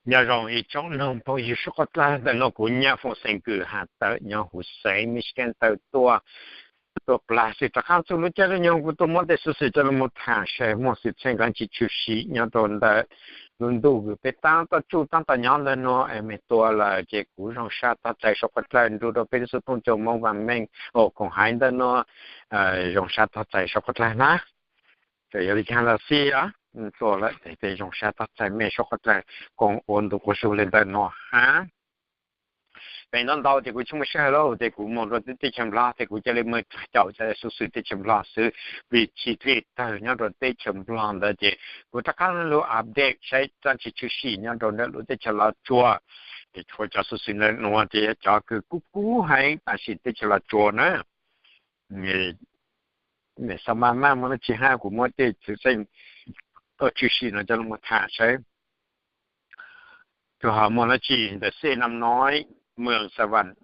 Nyob zoo ib tsoom noog phooj ywg suab qhov dlawg, ntawm no kuv Nyaj Foom xeem Kwm has tawm nyob huv xeev Michigan tawm tuaj, tuaj plag xwm rov qab txug lub caij lub nyoog kuv tuaj muab tej xuv xwm coj los tham saib muaj xwm txheej dlaab tsi tshwm sim nyob rau ntawm lub ntuj kws peb taab tom tsuj taab tom nyob ntawm no es mej tuaj lawm ces kuv zoo sab tog txais suab qhov dlawg nrug rau peb lub xov tooj coj moog vaam meej os koom haiv ntawm no zoo sab tog txais suab qhov dlawg na. Txawm yog li caag los xij, tuaj lawm ces zoo sab tog txais mej suab qhov dlawg koom ua ntu quas zug le ntawm no hab. Peb ntau ntau ces kuv tsis muaj sij hawm lawm ces kuv moog rua teb chaws Nplog ces kuv ca le moog caum cov xuv xwm teb chaws Nplog xwb, vim tsis dle tawg nyob rau teb chaws Nplog ntawd ces kuv rov qab lug update saib dlaab tsi tshwm sim nyob rau ntawm lub teb chaws Los Tsuas. Ces tshuav cov xuv xwm ntawm nuav ces yog cov kws kub kub heev tam sim teb chaws Los Tsuas na. Xa maj maj muaj dlaab tsi hab kuv muab tej xuv xwm tshwm sim no coj lug moog tham saib. Tug ho muaj dlaab tsi ntawm xej nam noib, moos Sa Vam,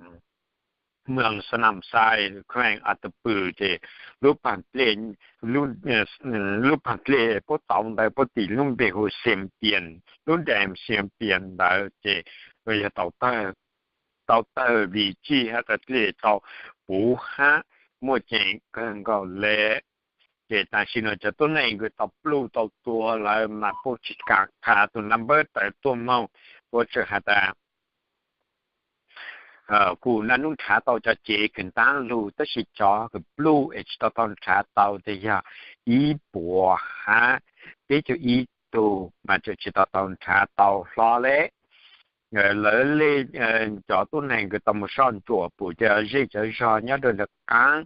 moos Sa Nam Xais, kheej A Ta Pw ces lub paag dlej, lub paag dlej puab tauv ntawd puab tis lub npe hu Xiam Pias, lub dam Xiam Pias ntawd ces yog tau tawg vim tsi hab tas dlej tau puv hab muaj ceem kawg nkaus le. Ces tam sim no cov tuab neeg kws tau pluj tau tuag lawm mas puab tsis kaam qha tug number tawm tuaj moog, puab tseem has tas kuj naj nub nrhav tau cov cev kws ntaab lug tab sis cov kws pluj es tsis tau tau nrhav tau ces yog ib puas hab peb caug ib tug mas tseem tsis tau tau nrhav tau hlo le. Lawv le cov tuab neeg kws tau moog soj ntsuam pum cov zej cov zog nyob rau ntawm qaab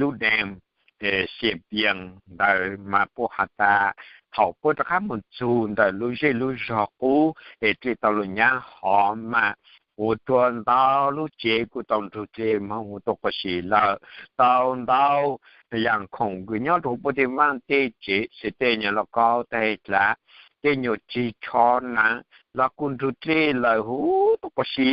lub dam Xiam Pias ntawd mas puab has tas thaum puab rov qab moog txug ntawm lub zej lub zog qub es dlej tau lug nyab hov mas ua rua ntau lub tsev kuj tau nrug dlej moog ua tuab quas si lawm. Tau ntau yam khoom kws nyob rua puab tej vaaj tej tsev xwb, tej nyuas lauj kaub teg dlav, tej nyuas tsig tsho naav los kuj nrug dlej lawm huv tuab quas si.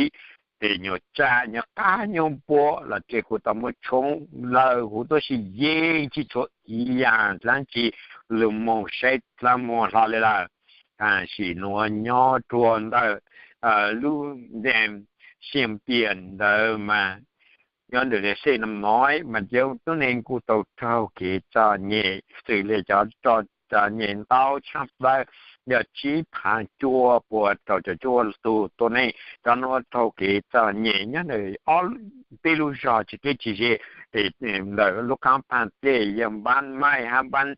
Tej nyuas tsam nyuas qab nyuas npua los dlej kuj tau muab tshoob lawm huv tuab si, yeej tsis tshuav ib yaam dlaab tsi lug moog saib dlaab muag hlo le lawm. Tam sim nuav nyob rua ntawm lub dam Xiam Pias ntawd mas nyob ntawm xej nam noib mas cov tuab neeg kuj tau raug kev txom nyem xws le cov txom nyem ntau tshaj plawg, yog tsib phav cuaj puas rau caum cuaj tug tuab neeg cov nuav raug kev txom nyem nyob ntawm ob peb lub zog tsis deb tsis ze ntawm lub qaab paag dlej yog npaab maij hab npaab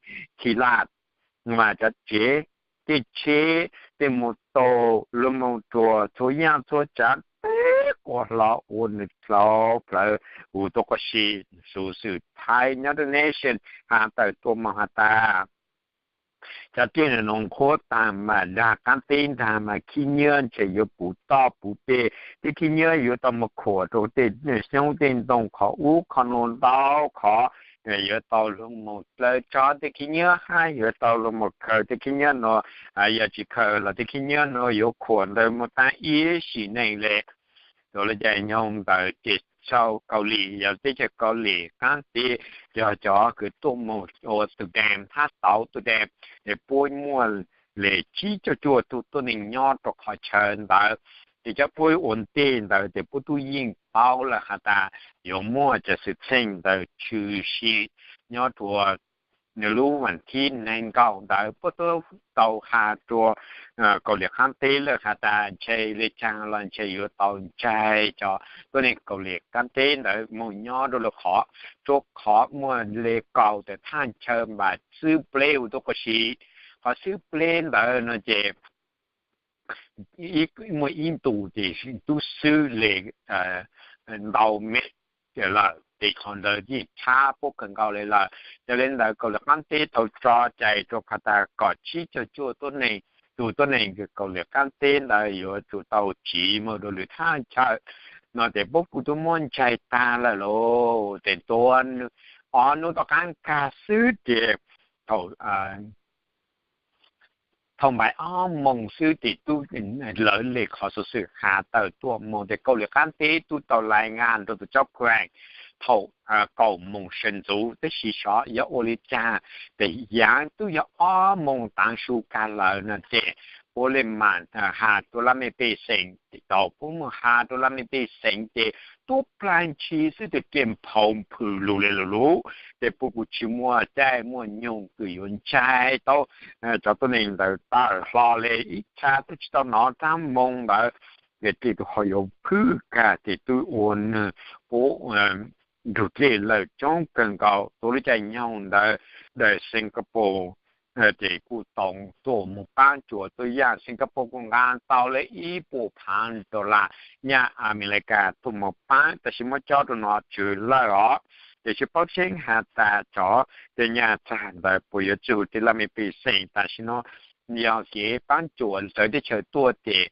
khi laj, mas cov tsev, tej tsheb, tej mus taug lug moog rua txhua yaaj txhua tsaav teb quas hlo ua nwg dlau plawv huv tuab quas si. Xuv xwm Thaib nyob rua Nation has tawm tuaj moog has tas cov dlej nuav noog qhuav taag mas dag qaab teb ntaag mas khib nyiab ntshe yuav puv toj puv peg, tej khib nyiab yuav tau moog khuam rua tej xyoob tej ntoo qhov ub qhov nuav ntau qhov, yuav tau lug moog dlawb tso tej khib nyiab hab yuav tau lug moog khaws tej khib nyiab nuav, yog tsis khaws los tej khib nyiab nuav yuav khuam ntawd moog taag ib sim neej le. Tuav le caag nyoog ntawd ces sau Kaus Lim, yog teb chaws Kaus Lim qaab teb, yog cov kws tuaj moog ua tus dam hab tauv tus dam, es puab muaj le tsib caug cuaj tug tuab neeg nyob rua qhov chaw ntawd. Ces cov puab ua ntej ntawd ces puab tub yeej paub lawm has tas yuav muaj cov xwm txheej ntawd tshwm sim nyob rua nws lub vas thib neeg nkaum ntawd puab tub tau has rua Kaus Lim qaab teb lawm has tas ntshe le caag los ntshe yuav tau ntsaig cov tuab neeg Kaus Lim qaab teb ntawd moog nyob rua lwm qhov, rua qhov muaj le kaum tawm thaj chaw mas xwb pleb huv tuab quas si. Qhov xwb pleb ntawd no ces muaj ib ntu ces tub xwb le ntau mev lawm, ces qhov ntawd yeej tshab puab kawg nkaus le lawm. Yog le ntawd Kaus Lim qaab teb tau tso cai rua has tas kom tsib caug cuaj tuab neeg, tus tuab neeg Kaus Lim qaab teb ntawd yuav tsum tau tsiv moog rua lwm thaj chaw no ces puab kuj tub muab ntsaig taag lawm lauj. Ces tuav ob nub tom qaab kag xwb ces thaum thaum npaim ob moos xwb ces tub lawv le qhov xuv xwm has tawm tuaj moog ces Kaus Lim qaab teb tub tau lai ngaa rua tus tsab khueem thaum kaum moos sawv ntxuv, tab sis xyov yog ua le caag ces yaav tub yog ob moos taav su kag lawm no ces puav leej mas has rua laj mej pej xeem, thaum puab muaj has rua laj mej pej xeem ces tuab plag ntshis xwb tes dlej nphau nphwm lug le lug lug, tes puab kuj tsis muaj caij muaj nyoog kws yuav ntshai tau cov tuab neeg ntawd tawm hlo le ib txha twb tsis tau nov dlaab moo ntawd, tes dlej tug ho yuav phwb kag tes twb ua nwg puab nrug dlej lawm coob kawg nkaus. Tuab lub caij nyoog ntawd daim Singapore tes kuj tau tuaj moog paab cuam. Tuab yaam Singapore kuj nqaa tau le ib puas phaav dollar nyaj Amelikas tuaj moog paab, tab sis muab cob rua nov tswv lawm os. Tes tsis paub tseeb has tas cov tej nyaj txag ntawd puas yuav txug tej laj mej pej xeem. Tam sim no yog kev paab cuam txawv teb chaws tuaj tes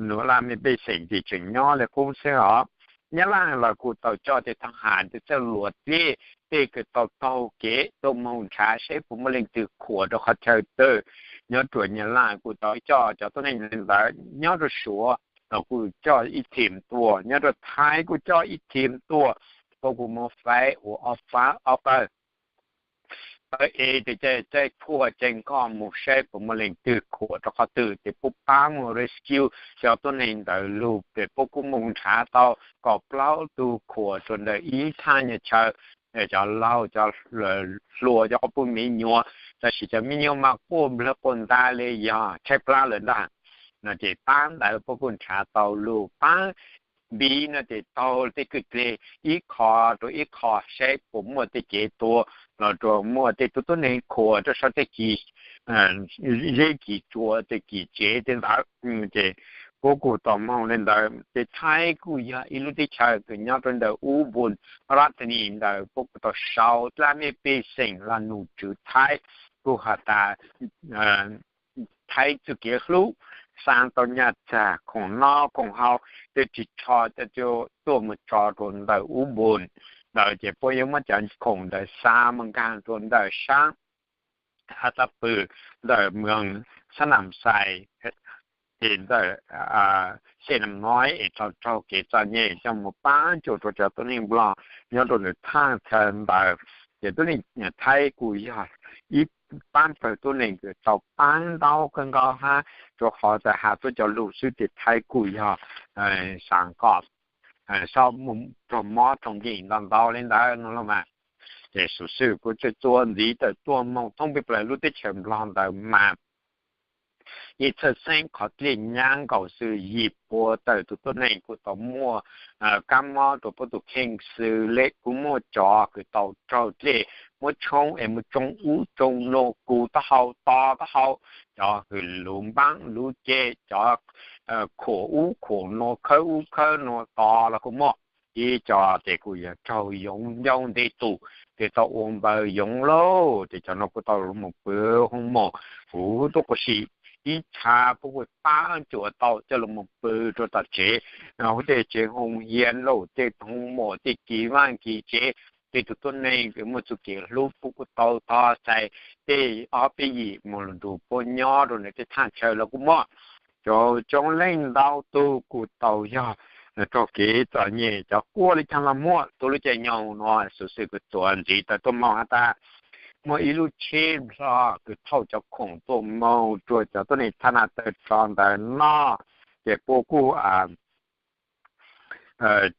nuav laj mej pej xeem tes tseem nyob le qub xwb os. Nyab Laj los kuj tau coj tej thab ham tej txawj luam dlej, tej kws tau taug kev tuaj moog nrhav saib puas muaj leej twg khuam rua qhov chaw twg. Nyob rua Nyab Laj kuj tau coj cov tuab neeg le ntawd, nyob rua Suav los kuj coj ib team tuaj, nyob rua Thaib kuj coj ib team tuaj, puab kuj muab faib ua ob pawg, pawg A tes caij phuaj caij nkoj moog saib puas muaj leej twg khuam rua qhov twg tes puab paab moog rescue cov tuab neeg ntawd lug tes puab kuj moog nrhav tau kaum plaub tug khuam rua ntawm ib thaj nyaj chaw. Cov laug cov hluas cov quas puj me nyuam, tab sis cov me nyuam mas quaj nplawg quaj nta le yog tshaib plab lawm ntag. No ces paab ntawd puab kuj nrhav tau lug, paab npiv no ces taug tej kwj deg ib qho rua ib qho saib puas muaj tej kev tua los rua muaj tej tug tuab neeg khuam rua sau tej kis zeb kis tsua tej kis tsev tej ntawd. Ces puab kuj tau moog le ntawd. Ces Thaib kuj yog ib lub teb chaws kws nyob rua ntawm Ubon Rathanesh ntawd, puab kuj tau sau laj mej pej xeem lug nug tswv Thaib, kuj has tas Thaib txuj kev hlub, xaa tau nyaj txag khoom noj khoom haus tej ris tsho coj tuaj moog tso rua ntawm Ubon ntawd ces puab yuav muab cov khoom ntawd xaa moog nkaag rua ntawm saab Atab Pw, ntawm moos Xab Nam Xais, ces ntawm Xej Nam Noib es tau raug kev txom nyem coj moog paab cuam rua cov tuab neeg Nplog nyob rua ntawm thaj chaw ntawd. Ces tuab neeg Thaib kuj yog ib paab pawg tuab neeg kws tau paab ntau kawg nkaus hab, rua qhov tas has tuab cov lug xwb ces Thaib kuj yog xaa kom xob raug mob raug nkeeg ntau ntau le ntawd no los mas. Ces xuv xwm kuj txawm txuas ntxiv tawm tuaj moog thoob peb plaws lub teb chaws Nplog ntawd mas yeej txhawj xeeb qhov dlej nyab nkaus xwb, yim pua tawm tug tuab neeg kuj tau muaj kaab mob rua puab tug kheej xwb le kuj muaj cov kws tau raug dlej muab tshoob es muaj tsoo ub tsoo nuav, kuv taub hau to taub hau, cov hwm luv npaab luv ceg, cov khuam ub khuam nuav khawb ub khawb nuav to los kuj muaj. Ib co ces kuj yog raug yoov ncauj nte tus, ces tau ua npaws yoov lauj, ces cov nuav kuj tau lug moog pw hoo mom huv tuab quas si. Ib txha puab kuj paab cuam tau coj lug moog pw rua tom tsev, huv tej tsev hoo hiav lauj, tej hoo mom, tej kis vaaj kis tsev, tej tug tuab neeg kws muaj txuj kev hlub puab kuj tau tog xais tej ob peb yim moog lug nrug puab nyob rua ntawm tej thaj chaw los kuj muaj. Cov tsoob leej ntau tug kuj tau yog raug kev txom nyem, cov quaj le caag los muaj. Tuab lub caij nyoog nuav xuv xwm kuj txuas ntxiv tawm tuaj moog has tas muaj ib lub tsheb Nplog kws thauj cov khoom tuaj moog rua cov tuab neeg thaj nam tawg rog ntawd noj, ces puab kuj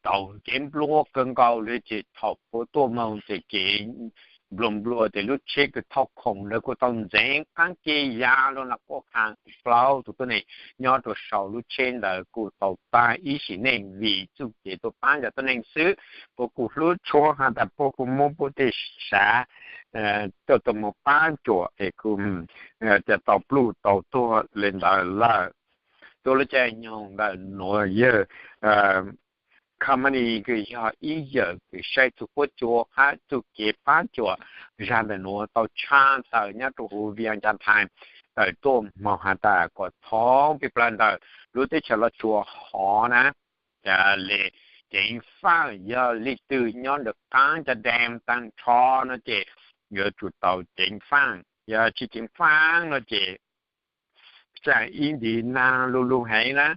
tau kev nplua kawg nkaus le, ces thaum puab tuaj moog ces kev nplua nplua ces lub tsheb kws thauj khoom ntawd kuj tau ntxeev qaab ke ya lug nua quaj qha. Plaub tug tuab neeg nyob rua sau lub tsheb ntawd kuj tau taag ib sim neej vim txuj kev tuaj paab cov tuab neeg xwb. Puab kuj hlub tshua has tas puab kuj muab puab tej sav coj tuaj moog paab cuam es kuj ca tau pluj tau tuag le ntawd lawm. Tuab lub caij nyoog ntawm nuav yawg Kamani kws yog ib yawm kws saib txug puab cua hab txuj kev paab cuam zag ntawm nuav tau tshaj tawm nyob rua huv Vias Cas Thais tawm tuaj moog has tas kuas thoob peb plaws ntawm lub teb chaws Los Tsuas hov na, ca le ceev faaj yog leej twg nyob ntawm qaab ca dam taag nrho no ces yuav tsum tau ceev faaj, yog tsis ceev faaj no ces tsaam ib ntiv naag lug lug heev na,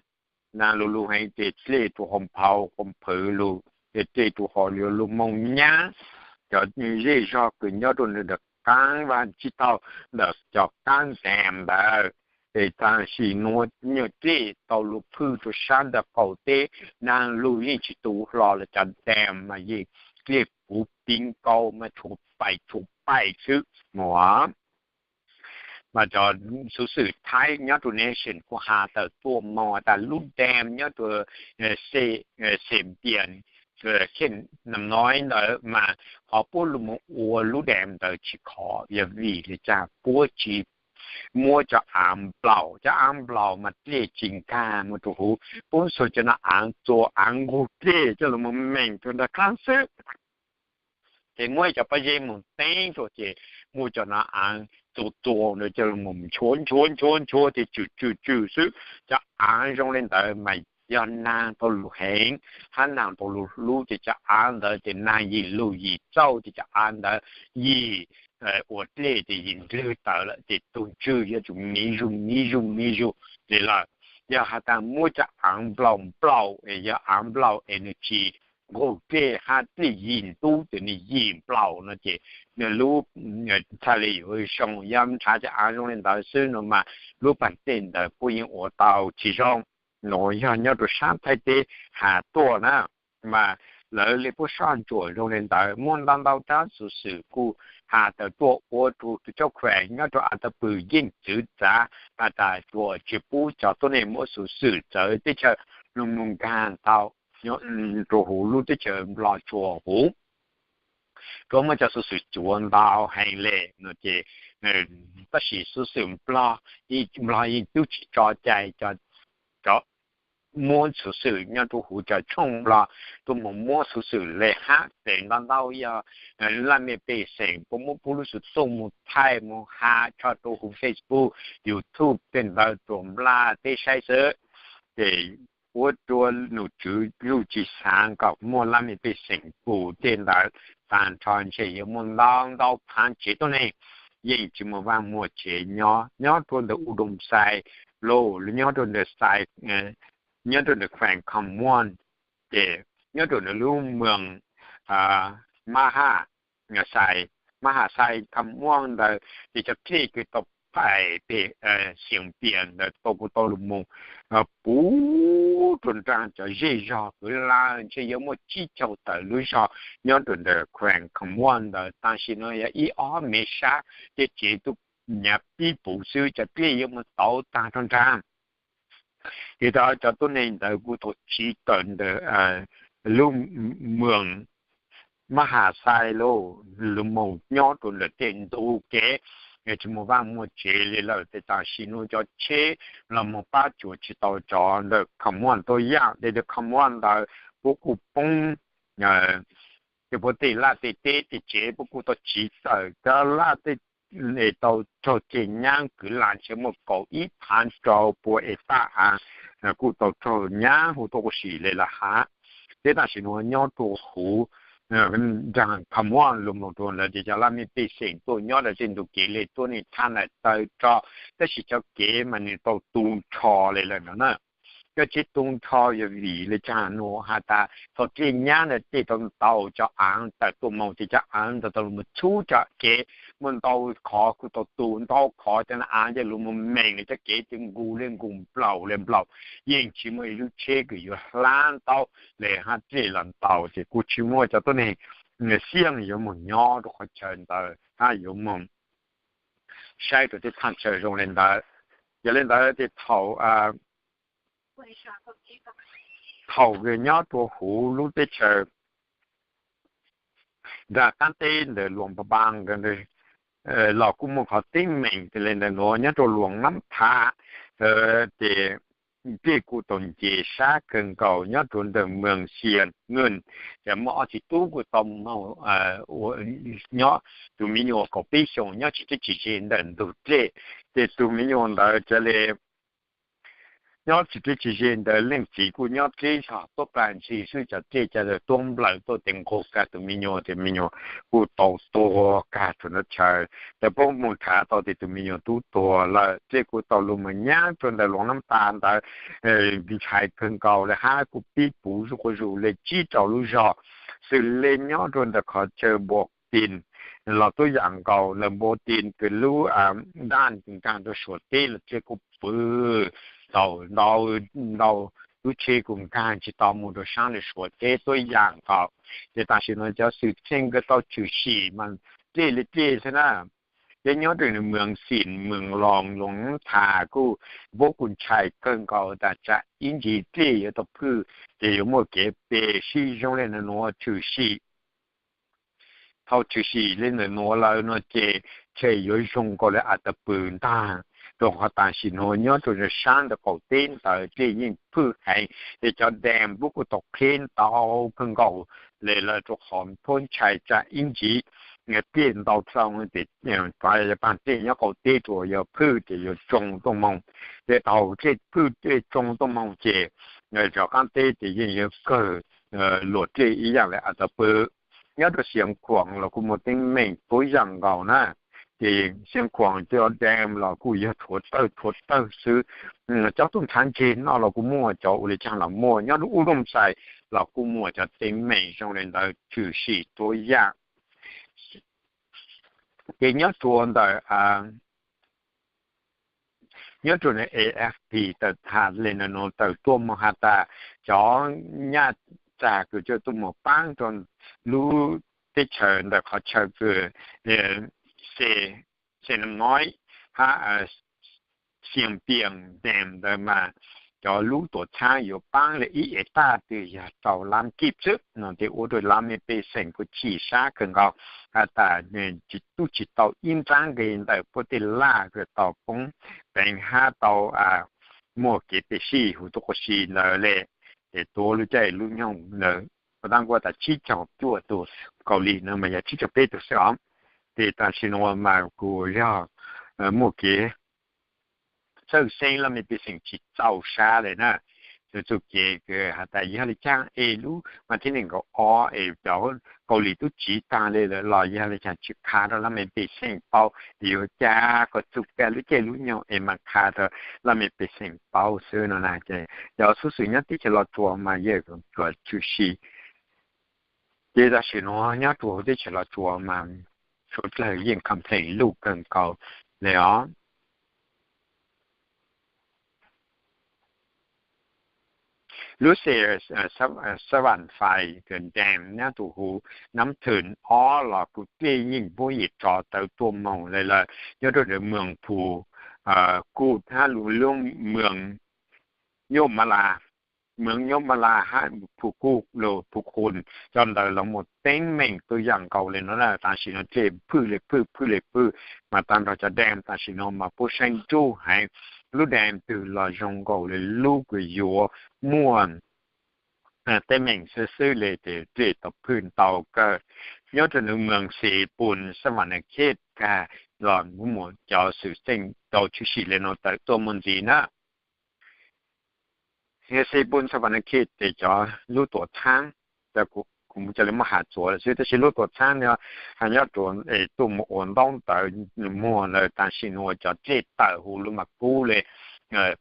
naag lug lug heev ces dlej rua hov nphau hov nphwv lug, ces dlej rua hov yuav lug moog nyab cov zej zog kws nyob rua ntawm qaab vaaj tsib taug ntawm cov qaab dam ntawd. Ces tam sim nuav nyuag dlej tau lug phwj rua sab ntawm qaum teb, naag lug yeej tsis tu hlo lawm, cov dam mas yeej dlej puv piv nkaus mas tshuav paim tshuav paim xwb mas. Mas cov xuv xwm Thaib nyob rua Nation kuj has tawm tuaj moog tas lub dam nyob rua Xeem Pias, Xeem Nam Nói ntawd mas ho puab lug moog ua lub dam ntawd tsis khov, yog vim le caag puab tsis muab cov aav nplaum, cov aav nplaum mas dlej tsis nkaag moog rua huv, puab xuas cov no aav txuas aav nqug dlej coj lug moog meem rua nraag qaab xwb. Ces muab cov pob zeb moog teeb rua ces muab cov no aav txuas txuas ntawd coj lug moog nchuav nchuav nchuav nchuav ces tswm tswm tswm xwb. Cov aav zoo le ntawd mas yog naag tau lug heev hab naag tau lug hlub ces cov aav ntawd ces naag yim lug yim txauj ces cov aav ntawd yim ua dlej ces yim ndlwg tawm lawm ces tug ntswg yuav tsum miv zug miv zug miv zug li lawm. Yog has tas muab cov aav nplaum nplaum, yog aav nplaum es nwg tsis nqug dlej hab dlej yim ntub ces nwg yim nplaum no ces nwg lub txhaj le yuav zoo. Yog nrhav cov aav zoo le ntawd xwb no mas lub paag dlej ntawd puab yeej ua tau tsis zoo. Nuav yog nyob rua sab Thaib teb has tuaj na, mas lawv le puab soj ntsuam zoo le ntawd. Muaj ntau ntau rab xuv xwm kuj has tawm tuaj ua rua tug cov khueem nyob rua Atamwm yeej txwv txav has tas tsuas tsis pub cov tuab neeg muab xuv xwm txawv teb chaws lug moog nkaag tau rua huv lub teb chaws Nplog tsuas huv. Tsuas muaj cov xuv xwm cuav ntau heev le no ces, tab sis xuv xwm Nplog, Nplog yeej tub tsis tso cai cov muab xuv xwm nyob rua huv cov tshooj Nplog tuaj moog muab xuv xwm le hab tes ntau ntau yog laj mej pej xeem puab muab puab lub xuv xwm moog thaij moog has tso rua huv Facebook, YouTube tej ntawd rua nplaj teb saib xwb. Ces ua rua nom tswv lug tsis xaav kom muaj laj mej pej xeem pum tej ntawd, taag nrho ntshe yuav muaj ntau ntau phaav tsev tuab neeg yeej tsis muaj vaaj muaj tsev nyob, nyob rua ntawm U Doo Xais los nyob rua ntawm Xais, nyob rua ntawm khueem Kham Muam, ces nyob rua ntawm lub moos Mab Haj Xais, Mab Haj Xais Kham Muam ntawd ces cov dlej kws tau paim peg Xeem Pias ntawd tau kuj tau lug moog puv rua nraag cov zej zog kwv laj ntshe yuav muaj tsib caug tawm lub zog nyob rua ntawm khueem Kham Muam ntawd. Tam sim no yog ib ob mev sab tej tsev tub nyav pib puv xwb, cov dlej yuav moog tauv taag rua nraag. Ces tau cov tuab neeg ntawd kuj tau tsiv tawm ntawm lub moos Mab Haj Xais los lug moog nyob rua ntawm tej ntug kev, tsis muaj vaaj muaj tsev li lawm. Ces tam sim no cov tsheb los moog pab tsuas tsis tau cov ntawm Kham Muam tuaj yaam, ces ntawm Kham Muam ntawd puab kuj poob, ces puab tej laj tej teb tej tsev puab kuj tau tsiv tawm, cov laj tej tau raug ceg nyaab kwv laj ntshe muaj kaum ib phaav rau pua es taj av kuj tau raug nyaab huv tuaj huv si le lawm hab. Ces tam sim no nyob rua huv nraag Kham Muam lug moog rua ntawd ces cov laj mej pej xeem tuaj nyob rua tej ntug kev le tuab neeg thaj nam taw rua, tab sis cov kev mas nwg tau tu nrho le lawm no na. Cov tsev tu nrho yog vim le caag no has tas thaum dlej nyaab ntawd dlej tau ntaus cov aav tawm tuaj moog ces cov aav ntawd tau lug moog txhub cov kev, muaj ntau qhov kuj tau tu, ntau qhov cov aav coj lug moog meem le cov kev ces nqus le nqus nplaum le nplaum, yeej tsis muaj ib lub tsheb kws yuav hlab tau le hab dlej los ntaus ces kuj tsis muaj cov tuab neeg xiam yuav moog nyob rua qhov chaw ntawd hab yuav moog saib rua tej thaaj chaw zoo le ntawd. Yog le ntawd ces thaum, thaum nyob rua huv lub teb chaws nraag qaab teb ntawm Luas Npab Npaab los kuj muaj qhov teeb meem le ntawm nuav nyob rua Luas Nab Thav, ces dlej kuj tau nce sab kawg nkaus nyob rua ntawm moos Xias Nwj, ces muaj ob txiv tub kuj tau moog nyob, tug me nyuam kaum peb xyoos nyob tsis dleb tsis ze ntawm ntug dlej, ces tug me nyuam ntawd ca le nyob tsis dleb tsis ze ntawd leej txiv kuj nyob dleb zog tuab plag ntsig xwb, cov dlej ca le tuab nplawm tuaj tes nqug kag tug me nyuam, tes me nyuam kuj tau tuag kag rua nraag chaw. Ces puab moog nrhav tau tes tug me nyuam tub tuag lawm, dlej kuj tau lug moog nyaab rua ntawm Luas Nab Thav ntawd ntshai kawg nkaus le hab kuj pib puv zuj quas zus le tsib rau lub zog, xws le nyob rua ntawm qhov chaw Npua Pin, los tuab yam nkaus, lawv npau tis kws lub daj kws nkaag rua Suav teb los dlej kuj pw, tau ntau, ntau lub tsheb kws nkaag tsis tau moog rua saab le Suav teb tuab yam nkaus. Ces tam sim nuav cov xwm txheej kws tau tshwm sim mas dlej le dlej xwb na. Ces nyob rua nwg moos Xim, moos Loos, Loos Tham kuj npuab kuj ntshai kawg nkaus tas tsam ib ntsis dlej yuav tau phwj ces yuav muaj kev pes sib zoo le nuav tshwm sim. Thaus tshwm sim le ntawm nuav lawm no ces tsam yuav zoo nkaus le a ta pw ntag, rua qhov tam sim nuav nyob rua saab ntawm qaum teb ntawd dlej yeej phwj heev, ces cov dam npuab kuj tau qheb ntau kawg nkaus le lawm rua qhov npuab ntshai tsam ib ntsis dlej ntau dlhau ces paag dlej nyob qaum teb rua yuav phwj ces yuav tsoo tuaj moog. Ces thaus dlej phwj dlej tsoo tuaj moog ces zov qaab teb ces yeej yuav kawg luam dlej ib yaam le a ta pw. Nyob rua Xeev Khuam los kuj muaj teeb meem tuab yaam nkaus na. Ces Xeev Khuam cov dam los kuj yog rhuav tawg rhuav tawg xwb. Cov tuaj ntxhaav ntseg noj los kuj muaj, cov ua le caag los muaj. Nyob rua U Loos Xais los kuj muaj cov teeb meem zoo le ntawd tshwm sim tuab yaam. Ces nyob rua ntawm nyob rua A F P tawm tham le nuav tawm tuaj moog has tas cov nyaj txag kws coj tuaj moog paab rua lub teb chaws ntawm qhov chaw kws Xeev Nom Noiv hab Xeev Pias dam ntawd mas cov lub tuam txhaab yuav paab le ib ev taj twg yog rau lab kib xwb no ces ua rua lab mej pej xeem kuj chim sab kawg nkaus has tas tub tsis tau ib nrab nqe ntawm puab tej laj kws tau poob peev hab tau muaj kev pes sij huv tuab quas si ntawd le. Ces tuav lub caij lub nyoog ntawd puab tab kuj tas tsib caug cuaj tug, Kaus Lim no mas yog tsib caug peb tug xwb os. Ces tam sim nuav mas kuj yog muaj kev txhawj xeeb, laj mej pej xeem tsis txaus sab le na. Txuj kev kws has tas yog le caag es lub mas thib neeg nkaus ob es cov Kaus Lim tub tsiv taag le lawm los yog le caag tsis qha rua laj mej pej xeem paub, yuav ca kom txug kag lub caij lub nyoog es mas qha rua laj mej pej xeem paub xwb no na. Ces cov xuv xwm nyob teb chaws Los Tsuas mas yeej tshwm sim. Ces tam sim nuav nyob rua huv teb chaws Los Tsuas mas suav dlawg yeej complain luj kawg nkaus le os. Lub xeem Xab Vam Fais kws dam nyob rua huv Nam Thwm ob los kuj dlej yeej puab yim rov tawm tuaj moog le lawm. Nyob rua ntawm moos Phu Kuj hab lub moos Nyuj Ma La, moos Nyuj Ma La hab Phu Kuj, Phu Khun, cov ntawd los muaj teeb meem tuab yaam nkaus le nuav na. Tam sim nuav dlej phwj le phwj phwj le phwj, mas taag nrho cov dam tam sim nuav mas puab saib nruj heev. Lub dam twg los zoo nkaus le lub kws yuav muaj teeb meem xwb xwb le ces dlej tau phwj ntau kawg. Nyob rua ntawm moos Xes Pun, Xab Vam Na Khej kag los muaj cov xwm txheej tau tshwm sim le nuav tawm tuaj muaj ntxiv na. Xes Pun, Xab Vam Na Khej ces cov lub tuam txhaab, kuv cov le muab has txuas lawm xwb, tab sis lub tuam txhaab no has nyob rua es tuaj moog ua ntaub ntawv muag lawm. Tam sim nuav cov dlej tawm huv lub mas kub le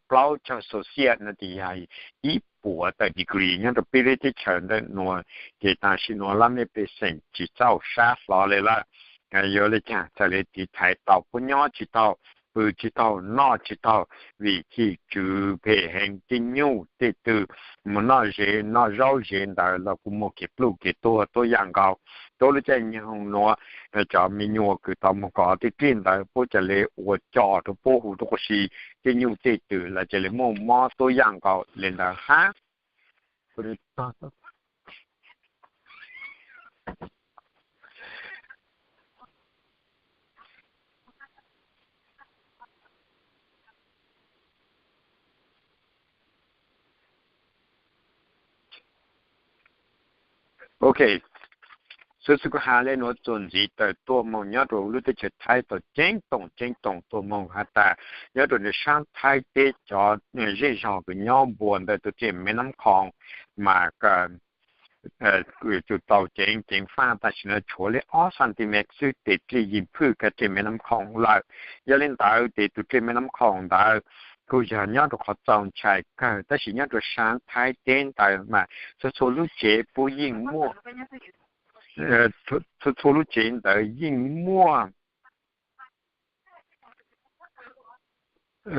plaub caug Celsius no ces yog ib puas tawm degree nyob rua peb lub teb chaws ntawm nuav. Ces tam sim nuav laj mej pej xeem tsis txaus sab hlo le lawm. Yuav le caag txhaj le tiv thaiv tau puab nyob tsis tau, pw tsis tau, noj tsis tau, vim chim tswv phem heev, tej nyuj tej twm mus noj zes noj zaub zes ntawd los kuj muaj kev pluj kev tuag tuab yaam nkaus. Tuab lub caij nyoog nuav cov me nyuam kws tau moog kov tej dlej ntawd puab ca le ua co rua puab huv tuab quas si, tej nyuj tej twm los ca le muaj mob tuab yaam nkaus le ntawd hab. Ok, xwb xwb kuv has le nuav txuas ntxiv tawm tuaj moog nyob rua lub teb chaws Thaib tau ceeb toom ceeb toom tuaj moog has tas nyob rua nws saab Thaib teb cov zej zog kws nyob npuab ntawm tus dlej Meb Nab Khoom mas tau ceev ceev faj tam sim no tshuav le ob centimeter xwb tes dlej yeej phwj kag dlej Meb Nab Khoom lawm. Yog le ntawd tes tus dlej Meb Nab Khoom ntawd kuj yog nyob rua qhov txaus ntshai kawg, tab sis nyob rua saab Thaib teb ntawd mas txhua txhua lub tsev puab yeej muaj txhua txhua lub tsev ntawd yeej muaj,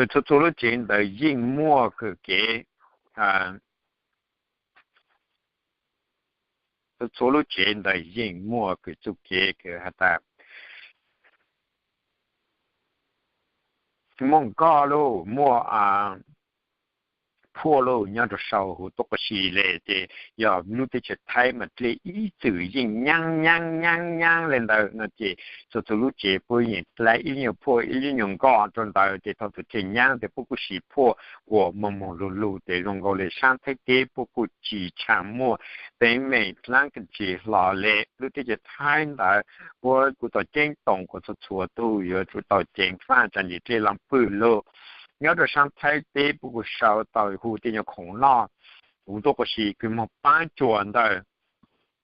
txhua txhua lub tsev ntawd yeej muaj kws kev, txhua txhua lub tsev ntawd yeej muaj kws txuj kev kws has tas muaj nkoj lauj, muaj phuaj lauj, nyob rau saum huv tuab qub si le ces yog lub teb chaws Thaib mas dlej ib txwm yeej nyaab nyaab nyaab nyaab le ntawd no ces txhua txhua lub tsev puab yeej dlej ib nyuag phuaj ib nyuag nkoj rau ntawd ces thaum twg tseg nyaab ces puab kuj siv phuaj ua moog moog lug lug ces zoo nkaus le saab Thaib teb puab kuj tsi tshua muaj teeb meem dlaab tsi hlo le. Lub teb chaws Thaib ntawd puab kuj tau ceeb toom kom txhua txhua tug yuav tsum tau ceev faaj tsaam ntsis dlej lug pwg lug. Nyob rau saab Thaib teb puab kuj sau tau hu tej nyuag khoom noj huv tuab qub si kws moog paab cuam ntawm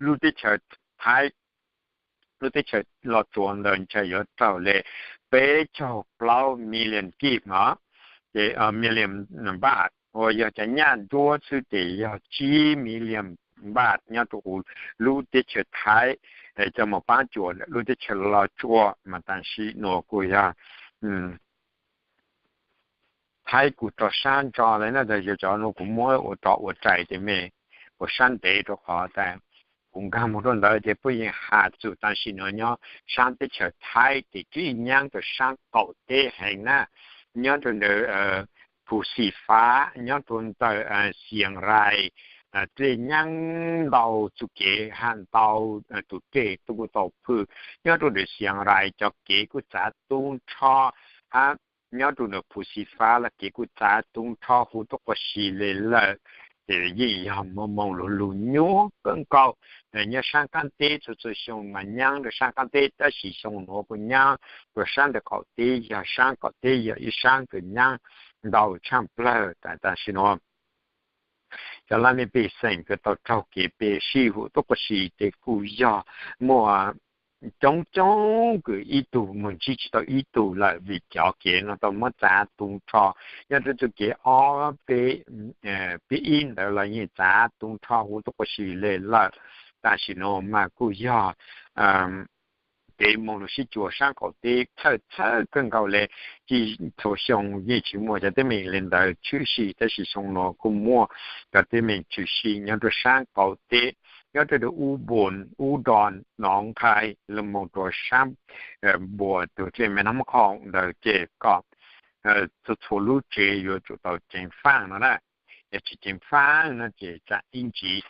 lub teb chaws Thaib, lub teb chaws Los Tsuas ntawd ntshe yuav raug le peb caug plaub million kib no, ces million baht uas yog cov nyaj nruab xwb ces yog tsib million baht nyob rau huv lub teb chaws Thaib coj moog paab cuam lub teb chaws Los Tsuas mas tam sim nuav kuj yog Thaib kuj rau saab ntso le na, yog cov nuav kuv muab ua rov ua rais ces mej ua saab ntev rau qhov tas kuv nkaag moog rau ntawd ces puab yeej has txug tam sim nuav nyob saab teb chaws Thaib ces tib nyaab rau saab qaum teb heev na, nyob rau ntawm Phu Xi Fav, nyob rau ntawm Xiaang Rais, dlej nyaab ntau txuj kev hab ntau tug dlej tuaj kuj tau pwg. Nyob rau ntawm Xiaang Rais cov kev kuj txav tub nrho hab nyob rau ntawm Phu Xi Fav los kev kuj txav tub nrho huv tuab qub si le lawm. Ces yeej yog moog moog lug lug nyuaj kawg nkaus. Nyob saab qaab teb txhua txhua xyoo mas nyaab rau saab qaab teb tab sis xyoo nuav kuj nyaab rau saab ntawm qaum teb, yog saab qaum teb yog ib saab kws nyaab ntau tshaaj plawg tam sim nuav. Cov laj mej pej xeem kws tau raug kev pes sij huv tuab qub si ces kuj yog muaj coob coob kws ib tug moog ntsib tsi tau ib tug lawm vim cov kev nuav tau muab txav tub nrho. Nyob rau txuj kev ob peb ib ntawd los yeej txav tub nrho huv tuab qub si le lawm. Tam sim nuav mas kuj yog kev moog lug sib cuag saab qaum teb txhawj txhawj kawg nkaus le. Txhua xyoo yeej tsi muaj cov teeb meem le ntawd tshwm sim tab sis xyoo nuav kuj muaj cov teeb meem tshwm sim nyob rau saab qaum teb, nyob rau ub npua ub do nov nqhai lug moog rua saab npua tug dlej me nab mob khoom ntawd ces kom txhua txhua lub tsev yuav tsum tau ceev faaj no na. Yog tsi ceev faaj no ces tsaam ib ntsis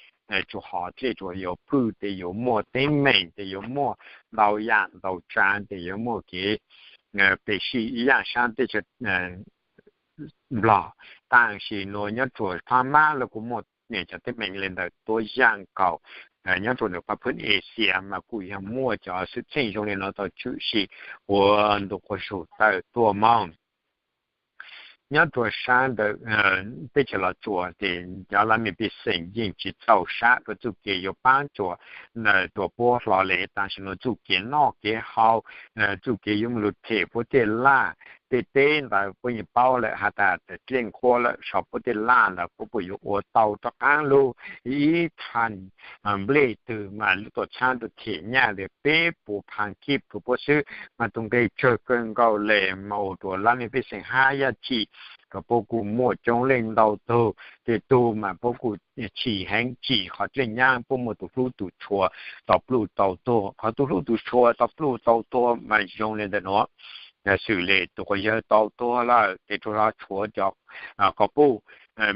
tsuas hov dlej tsuas yuav pwg tes yuav muaj teeb meem tes yuav muaj ntau yaam ntau tsaav tes yuav muaj kev pes sij ib yaam saab teb chaws Nplog. Tam sim nuav nyob rua Phab Mab los kuj muaj cov teeb meem le ntawd tuab yaam nkaus. Nyob rua ntawm pab phwb Asia mas kuj yog muaj cov xwm txheej zoo le nuav tau tshwm sim ua ntu quas zug tawm tuaj moog. Nyob rua saab ntawm teb chaws Los Tsuas tes cov laj mej pej xeem yeej tsi txaus sab rua txuj kev yuav paab cuam rua puab hlo le. Tam sim nuav txuj kev noj kev haus, txuj kev yuav moog lug them puab tej laj, tej teb ntawd puab yeej paub lawm has tas dlej nqhuab lawm so puab tej laj ntawd puab puas yuav ua tau rov qaab lug ib thaam nplej twg mas lub tuam txhab rua them nyaj le peb puas phav kib rua puab xwb mas tus nqe tsawg kawg nkaus le mas ua rua laj mej pej xeem hab yaj chim kom puab kuj muaj coob leej ntau tug. Tej tug mas puab kuj chim heev chim qhov dlej nyaab puab muaj tus hlub tus tshua tau pluj tau tuag. Qhov tus hlub tus tshua tau pluj tau tuag mas zoo le ntawm nuav, xws le tus quas yawg tau tuag lawm tes rua hlo tshuav cov quas puj,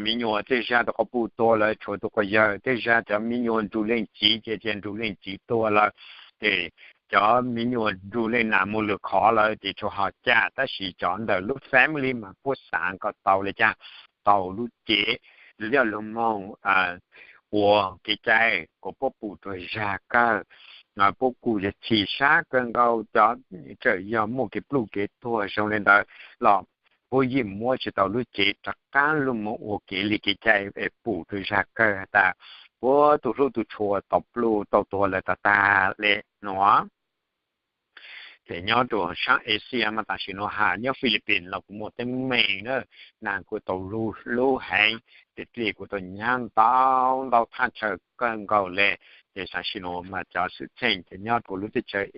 me nyuam tej zag tus quas puj tuag lawm tshuav tus quas yawg, tej zag cov me nyuam nrug leej txiv ces cia nrug leej txiv tuag lawm, ces cov me nyuam nrug leej nam mus lwm qhov lawm ces tsuas ho caj, tab sis cov ntawm lub family mas puab xaav kom tau le caag, tau lub cev, lub yoj lug moog ua kev cai kom puab pum rua zag kawg. Puab kuj yog chim sab kawg nkaus cov txawm yog muaj kev pluj kev tuag zoo le ntawd los puab yeej muab tsi tau lub cev rov qaab lug moog ua kev li kev cai es pum rua zag kawg has tas puab tus hlub tus tshua tau pluj tau tuag lawm tag tag le nuav. Ces nyob rua saab Asia mas tam sim nuav has nyob Philippines los kuj muaj teeb meem na, naag kuj tau lug hlub heev, ces dlej kuj tau nyaab ntau ntau thaj chaw kawg nkaus le. Ces tam sim no mas cov xwm txheej ces nyob rau lub teb chaws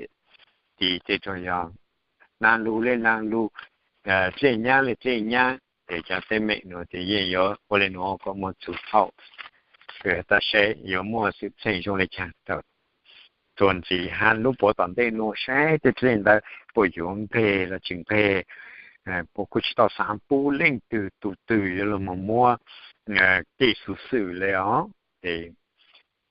tim ces tsuas yog nag lug li nag lug, dlej nyab li dlej nyab, ces cov teeb meem nuav ces yeej yuav ua li nuav kom muaj txug thaum, tab sis yuav muaj xwm txheej zoo li caag rua ntxiv hab lub puav tom ntej nuav saib tej dlej ntawd puas yuav nqeg los tsis nqeg, puas kuj tsis tau xaav pub leej twg tus twg yuav lug moog muab tej xuv xwm li os.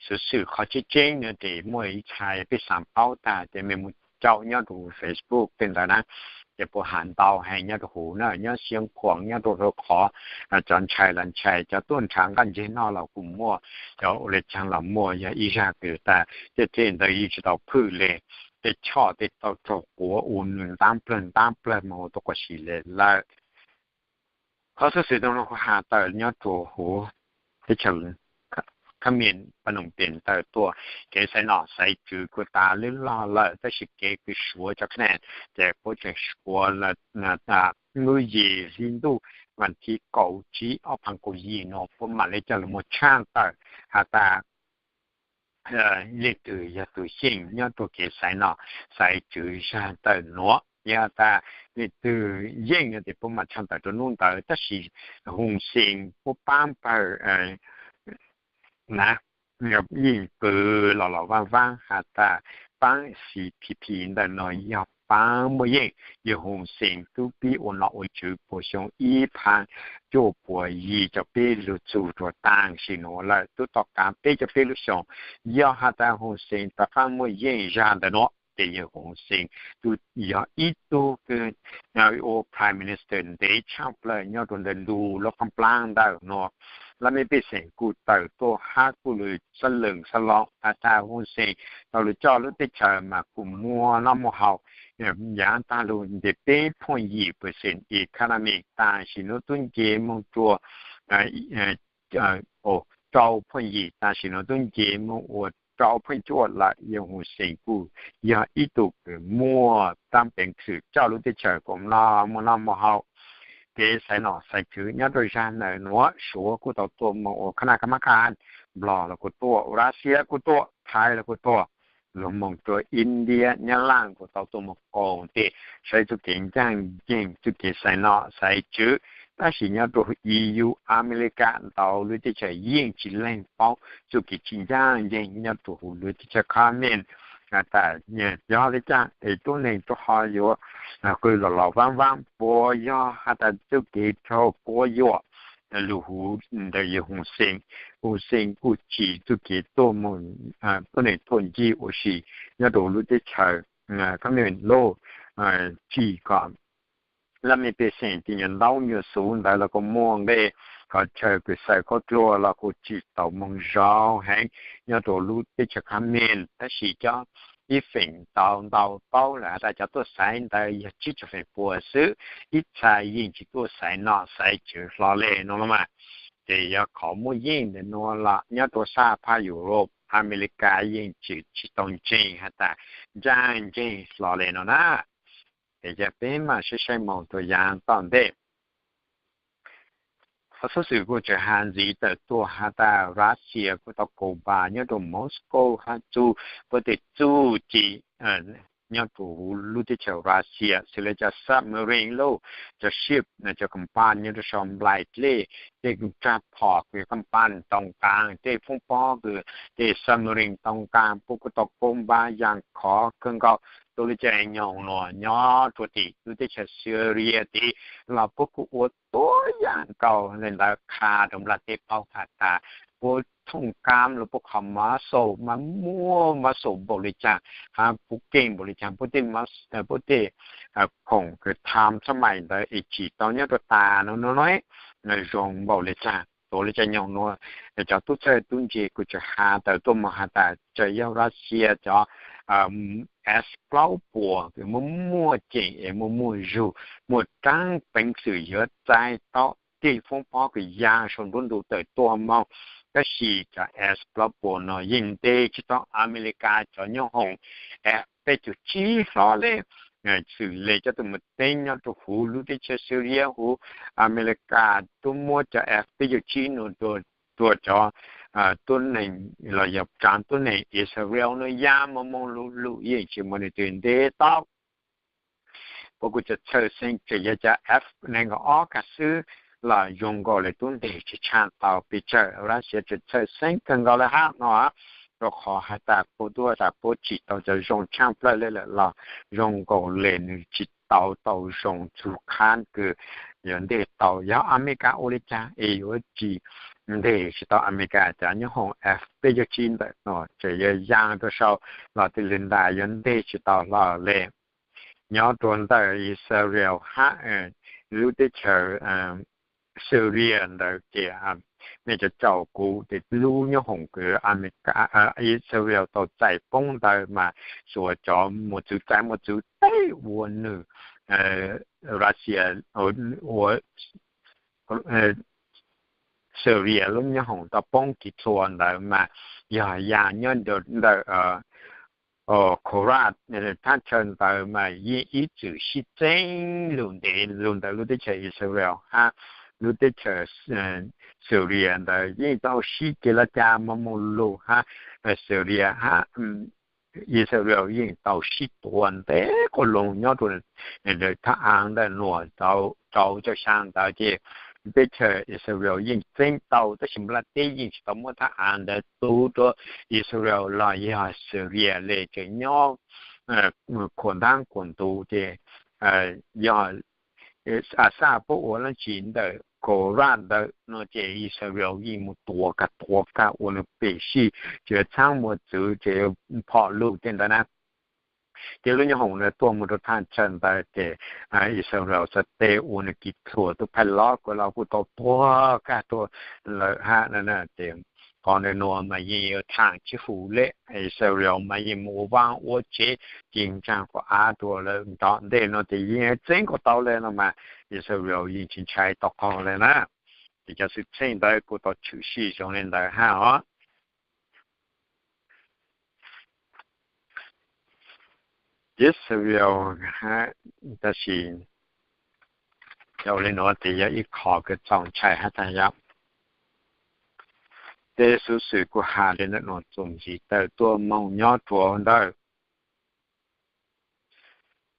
Ces xuv xwm qhov tseeb tseeb no ces muaj ib txha peb xaav paub tag ces mej mus caum nyob rau Facebook tej ntawd na, ces puab has ntau heev nyob rau huv na, nyob Xeev Khuam nyob rau qhov cov ntshai los ntshai, cov tuaj nrhav nqaj ntseg noj los kuj muaj, cov ua li caag los muaj, yog ib zag kws tas tej dlej ntawd yeej tsis tau phwj li, tej choj tej tau raug quav ua nws ntaab plawg ntaab plawg moog ua tau quas si le lawm. Qhov xuv xwm no kuj has tawm nyob rua huv teb chaws Khab Mim Phnom Penh tawm tuaj, kev xaiv nom xaiv tswv kuj tas lwb log lawm, tab sis kev kws suav cov khaneeg ces puab tseem suav lub yim hli ntuj vas thiv kaum tsib ob phav kaum yim no puab mam li coj lug muag tshaaj tawm has tas leej twg yog tug yeej nyob rua kev xaiv nom xaiv tswv zag tawm nuav, yog tas leej twg yeej no ces puab mam tshaaj tawm rua nub ntawd, tab sis Hun Sen puab paab pawg na, yeej pw los los vaaj vaab has tas paab C P P ntawm no yog paab muaj yeej, yog Hun Sen tub pib ua nom ua tswv puag xyoo ib phav cuaj puas yim caum peb lug txug rua taam sim nuav lawm tub tom kaav peb caug peb lub xyoo. Yog has tas Hun Sen rov qaab muaj yeej zag ntawm nuav ces yog Hun Sen tub yog ib tug kws ua Prime Minister ntev tshaj plawg nyob rua ntawm ntu lub qaab nplaab ntawm nuav. Laj mej pej xeem kuj tawm tuaj hab kuj lug xaav lees xaav loo has tas Hun Sen tau lug coj lub teb chaws mas kuj muaj noj muaj haus, yaav taag lug nce peb point yim percent economy taam sim nuav tub nce moog rua rau point yim taam sim nuav tub nce moog ua rau point cuaj lawm. Yog Hun Sen kuj yog ib tug kws muaj taab peev xwm coj lub teb chaws kuj noj muaj noj muaj haus. Kev xaiv nom xaiv tswv nyob rua zag ntawm nuav Suav kuj tau tuaj moog ua khab naj khab mab khab, Nplog los kuj tuaj, Russia kuj tuaj, Thaib los kuj tuaj, lug moog rua India, Nyab Laj kuj tau tuaj moog koom tes saib txuj kev ncaaj nceeg txuj kev xaiv nom xaiv tswv. Tab sis nyob rua E U, Amelikas ntau lub teb chaws yeej tsis leeg paub txuj kev tsis ncaaj nceeg nyob rua huv lub teb chaws Khab Mim. Tas yog le caag es tuab neeg rua qhov yuav qw los los vaab vaab puas yog has tas txuj kev raug quab yuam lug huv ntawm yawg Hun Sen. Hun Sen kuj tsim txuj kev tuaj moog, tuab neeg tuaj ncig ua si nyob rua lub teb chaws Khab Mim lug tsim kom laj mej pej xeem tej nyuas ntaub nyuas xuv ntawd los kuj muaj nqe, qhov chaw kws xaws khaub dluag los kuj tsim tau moog zoo heev nyob rua lub teb chaws Khab Mim. Tab sis cov ib feem ntau ntau paub lawm has tas cov tuaj xaiv ntawd yog tsib caug feem pua xwb, ib txha yeej tsis tuaj xaiv nom xaiv tswv hlo le no los mas. Ces yog qhov muaj yeej ntawm nuav los nyob rua sab phab Europe, Amelikas yeej tsis, tsis tau ntseeg has tas ncaaj nceeg hlo le no na. Ces yog peb mam saib saib moog rua yaav tom ntej. Qhov xub xwm kuj tseem has ntxiv tawm tuaj has tas Russia kuj tau koom npaas nyob rua Moscow hab txug puab tej txuj ci nyob rua huv lub teb chaws Russia, xws le cov submarine lauj, cov ship, cov company nyob rua sau nplaim dlej, tej raj phom kws company tau nqaa, tej foob pob kws tej submarine tau nqaa, puab kuj tau koom npaas yaam khov kawg nkaus. Tuab li caag nyoog nuav nyob rua tim lub teb chaws Syria tid los puab kuj ua tuab yaam nkaus le ntawd qha rua nplaj teb paub has tas puab thooj kaam los puab qhov muscle mas muaj muscle npaum li caag, hab puab keej npaum li caag, puab tej, puab tej khoom kws tham xab mais ntawd es tsim tau nyob rua tas no no zoo npaum li caag. Tuab li caag nyoog nuav cov tub txawj tub ntse kuj tseem has tawm tuaj moog has tas tseem yog Russia cov S plaub puas kws muaj muaj ceem es muaj muaj zug, muaj raab peev xwm yuav txais tau tej foob pob kws yaa sau nruab ntug tawm tuaj moog. Tab sis cov S plaub puas no yeej nte tsis tau Amelikas cov nyoob hoom F peb caug tsib hlo le. Xws le cov tug mus teeb nyob rua huv lub teb chaws Syria huv, Amelikas tub muab cov F peb caug tsib no rua cov tuab neeg los yog tsav tuab neeg Israel no ya moo moo lug lug yeej tsis muaj leej twg ntes tau. Puab kuj txhawj xeeb tseem yog cov F nees nkaum ob kag xwb los zoo nkaus li tub ntes tsis tshaaj tau pes tsawg. Russia tseem txhawj xeeb kawg nkaus li hab no, rua qhov has tas puab tuaj tas puab tsim tau cov zoo tshaaj plawg le lawm los zoo nkaus li nwg tsis tau tau zoo txug qhab kws yuav nteg tau. Yog Amelikas ua li cas es yuav tsis nteg tsis tau Amelikas cov nyoob hoom F peb caug tsib ntawm no tseem yuav yaa rua sau los tij lwg ntas yuav nteg tsis tau hlo le. Nyob rua ntawm Israel hab lub teb chaws Syria ntawd ces mej cov caum kuv tes lub nyoob hoom kws Israel tau txais poob ntawd mas xuas cov mos txwv txais mos txwv teb ua nwg Russia ua Syria lub nyoob hoom tau poob kiv txhua ntawd mas yog ya nyob ntawm Khoras thaj chaw ntawd mas yeej ib txwm sib txeeb lug ntev lug ntawm lub teb chaws Israel hab lub teb chaws Syria ntawd yeej tau sib kev laj cab mob moog lug hab Syria hab Israel yeej tau sib tua ntev quas lug nyob rua thaj aav ntawm nuam rau caum xyaa ntawd ces teb chaws Israel yeej txeeb tau tab sis Nplaj teb yeej tsis tau muab thaj aav ntawd tub rua Israel los yog Syria le tseem nyob khuam ntaab khuam ntuv ces yog Assad puab ua dlaab tsi ntawm Khoras ntawd no ces Israel yeej mus tua kag tua kag ua nwg pes sij, tseem txhaab mos txwv tseem phom lug tej ntawd na. Ces lub nyoob hoom ntawd tuaj mus rua thaj chaw ntawd ces Israel txhad teb ua nwg kiv txhua tub phaj lov kuv los kuj tau tuag kag tuag lawm hab ces qhov ntawm nuav mas yeej yuav thaam tsib hum le Israel mas yeej mus ua vaaj ua tsev ci ntsaag quas av rua lawm nrov ntej no ces yeej txeeb kuas tau le no mas Israel yeej tsis ntshai tau qaug le na. Ces cov xwm txheej ntawd kuj tau tshwm sim zoo le ntawd hab os. Israel hab tab sis yog le nuav tes yog ib qho kws txaus ntshai hab tas yog tej xuv xwm kuj has le ntawm nuav txuas ntxiv tawm tuaj moog nyob rua ntawm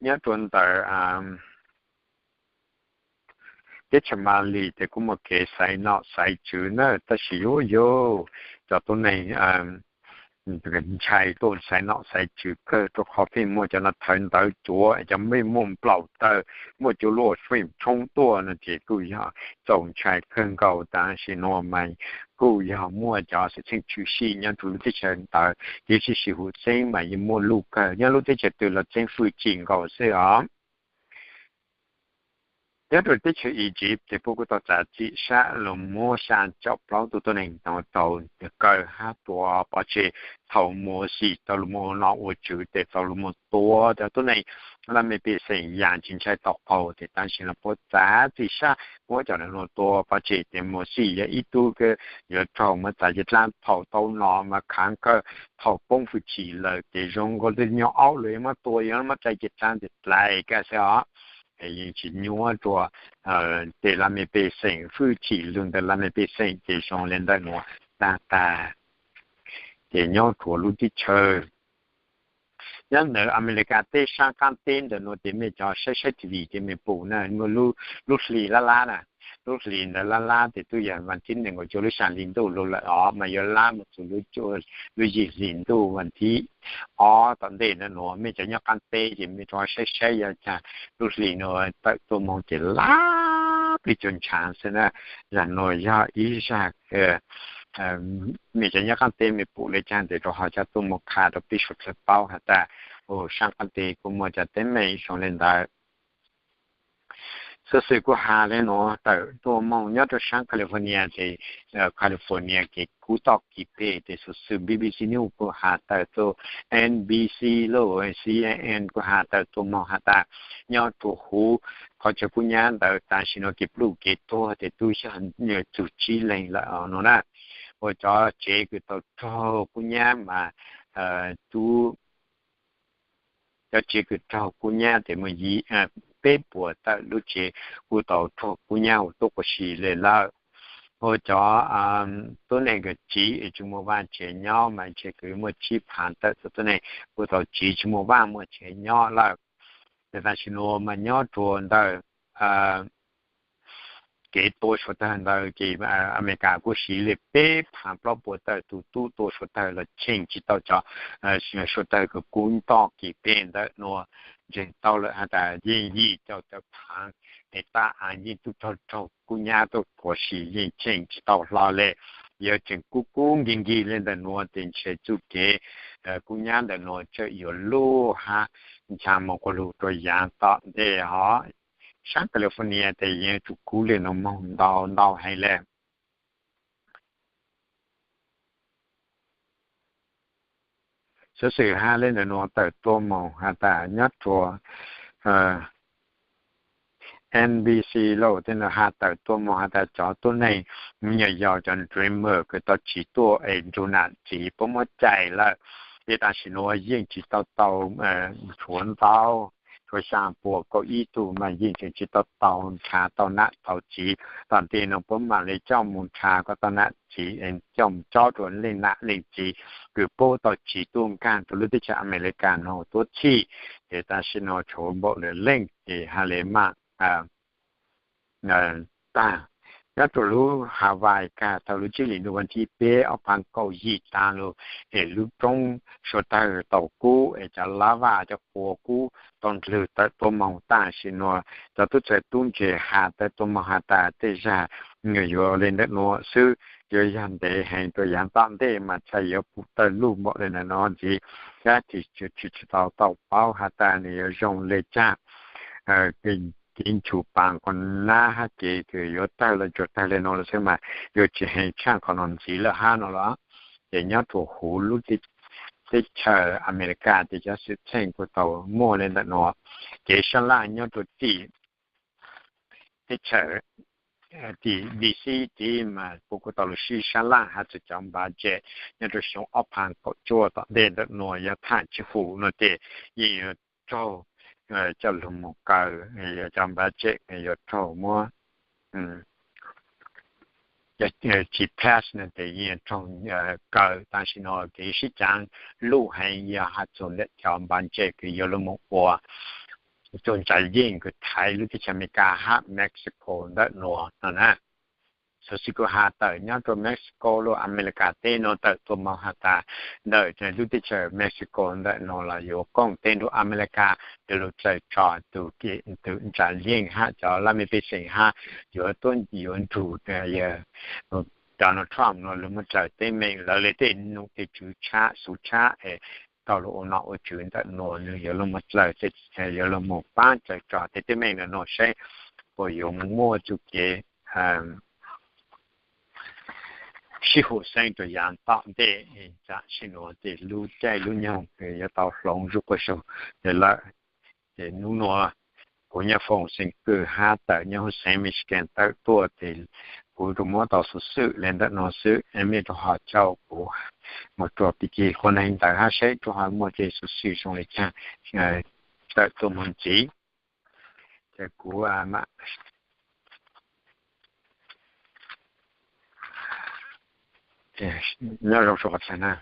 nyob rua ntawm teb chaws Mali tes kuj muaj kev xaiv nom xaiv tswv na tab sis yuav yug cov tuab neeg ntshai tuaj xaiv nom xaiv tswv kawg rua qhov pheej muaj cov no thawv ntawv cuav cov pheej muaj nplaum tawg muaj cuav luaj feem tshoob tuaj no ces kuj yog txaus ntshai kawg nkaus tab sis nuav mas kuj yog muaj cov xwm txheej tshwm sim nyob rua lub teb chaws ntawd ces tshwm sim huv xeeb mas yeej muaj luj kawg nyob lub teb chaws twg los txeeb fwj chim nkaus xwb os. Nyob rua teb chaws Egypt tes puab kuj tau txav txim sab lug muab xyaa caum plaub tug tuab neeg no rau kaw hab tua pov tseg thaum Mauxis tau lug ua nom ua tswv tes tau lug mus tua cov tuab neeg laj mej pej xeem yam tsis ntshai tau qaug tes tab sis no puab txav txim sab muab cov no tua pov tseg tes Mauxis yog ib tug kws yuav raug muab txais cev dlaab thaum tau no mas khaav kawg thaum poob fwj chim lawm ces zoo nkaus li nyob aub lug muab tua yuav muab txais cev dlaab tes dlai kag xwb os. Yeej tsis nyuab rua tej laj mej pej xeem fwj chim lug ntawm laj mej pej xeem ces zoo le ntawm nuav tag tag. Ces nyob rua lub teb chaws nyob ntawm Amelikas teb saab qaab teb ntawm nuav ces mej cov saib saib T V ces mej pum na, lub hlis lab lab na, lub hlis ntawd lab lab tes tub yog vas thib nees nkaum cuaj lub xyaa hli ntuj lug lawm os mas yuav lab mus txug lub yim hlis ntuj vas thib ob tom ntej ntawm nuav. Mej cov nyob qaab teb ces mej rov saib saib yog caag lub hlis nuav tawm tuaj moog ces lab plig cuag ntshaav xwb na. Zag nuav yog ib zag mej cov nyob qaab teb mej pum le caag tes rov ho coj tuaj moog qha rua peb suav dlawg paub has tas saab qaab teb kuj muaj cov teeb meem zoo le ntawd. Xuv xwm kuj has le nuav tawm tuaj moog nyob rua saab California ces California ces kub toj kis peg tes xuv xwm B B C News kuj has tawm tuaj, N B C lub C N N kuj has tawm tuaj moog has tas nyob rua huv qhov chaw kub nyab ntawd tam sim no kev pluj kev tuag tes tub yog txug tsib leeg lawm no na. Ua cov tsev kws tau raug kub nyab mas tub cov tsev kws raug kub nyab tes muaj peb puas tawm lub tsev kuj tau raug kub nyab ua tuab quas si le lawm. ua cov tuab neeg kws tsiv tsis muaj vaaj tsev nyob mas ntshe kws muaj tsib phaav tawm tuab neeg kuj tau tsiv tsis muaj vaaj muaj tsev nyob lawm. Ces tam sim nuav mas nyob rua ntawm kev tua suav tawg ntawd ces Amelikas kuj siv li peb phaav plaub puas tawm tug tub tua suav tawg los cheem tsis tau cov suav tawg kws kub ntoj kis peg ntawm nuav. Ntseeg tau lawm has tas yeej yim caum tawm phaav, es tab aav yeej tub raug raug kub nyab tuaj puav sis yeej cheem tsis tau hlo le. Yuav tseem kub kub nkig nkig le ntawm nuav ces ntshe txuj kev kub nyab ntawm nuav tseem yuav luj hab ncha moog quas lug rua yaav tom ntej hov. Saab California tes yeej yuav tsum kub le nuav moog ntau ntau heev le. Xuv xwm has le ntawm nuav tawm tuaj moog has tas nyob rua NBC News tej nuav has tawm tuaj moog has tas cov tuab neeg me nyuam yaus cov dreamer kws tau tsiv tuaj es nrug nam txiv puab muab cais lawm, ces tam sim nuav yeej tsis tau tau, tshuav ntau, tshuav xyaa puas kaum ib tug mas yeej tseem tsis tau tau nrhav tau nam tau txiv. Tom ntej nuav puab mam le coj moog nrhav kom tau nam txiv, coj moog tsob rua leej nam leej txiv kws puab tau tsiv tuaj nkaag rua lub teb chaws Amelikas nuav tuab txhij. Ces tam sim nuav tshuav npaum le leej ces has le maam taag. Nyob rua lub Hawaii kag thaum lub tsib hlis ntuj vas thib peb ob phaav kaum yim taag lug, es lub roob suav tawg tau kub es cov lava cov quas kub tau ndlwg tawm tuaj moog. Tam sim nuav cov tub txawg tub ntse has tawm tuaj moog has tas tej zag yuav le ntawm nuav xwb, yuav yog ntev heev rua yaav tom ntej mas txhaj yuav pum tawg luj npaum le nuav ntxiv. Kab tis tsis tau tau paub has tas nwg yuav zoo le caag. Kev nchus paas qhov nab hab kev kws yuav tawg los tsuas tawg le nuav lawm xwb mas yuav tsis heev tshaaj qhov nuav ntxiv lawm hab no los. Ces nyob rua huv lub teb chaws Amelikas ces cov xwm txheej kuj tau muaj le ntawm nuav. Kev sab laj nyob rua tim teb chaws tim D C tid mas puab kuj tau lug sib sab laj has txug cov npav tsem nyob rua xyoo ob phaav kaum cuaj tom ntej ntawm nuav yuav tham tsib hum no ces yeej yuav raug coj lug moog kaw, cov npav tsem yuav raug muab tsis pass no ces yeej raug kaw. Tam sim nuav kev sib caav luj heev yog has txug ntawm cov npav tsem kws yuav lug moog ua tug ntsa yeej kws thaiv lub teb chaws Amelikas hab Mexico ntawm nuav no na. Xuv xwm kuj has tawm nyob rua Mexico lub Amelikas teb nuav tawm tuaj moog has tas ntawm lub teb chaws Mexico ntawm nuav los yuav koom teb nrug Amelikas yuav lug txawm tso tug ntsa yeej hab cov laj mej pej xeem hab yuav tuab yuav nrug Donald Trump nuav lug moog dlaws teeb meem. Lawv le tej num tej tswv tshab xuv tshab es tau lug ua nom ua tswv ntawm nuav nwg yuav lug moog dlaws, yuav lug moog paab dlaws tso tej teeb meem ntawm nuav seb puas yuav muaj txuj kev sib hum xeeb rua yaav tom ntej. Tam sim nuav ces lub caij lub nyoog yuav tau hloov zuj quas zug lawm. Ces nub nuav kuv nyuam foom xeem kws hab tawm nyob huv xeev Michigan tawm tuaj ces kuv tsuas muab tau xuv xwm le ntawm nuav xwb, mej rua ho caum kuv moog rua pig kig qhua neeg ntawd hab seb rua ho muaj tej xuv xwm zoo le caag tawm tuaj moog ntxiv. Ces kuv nyob zoo rua qhov txhia na.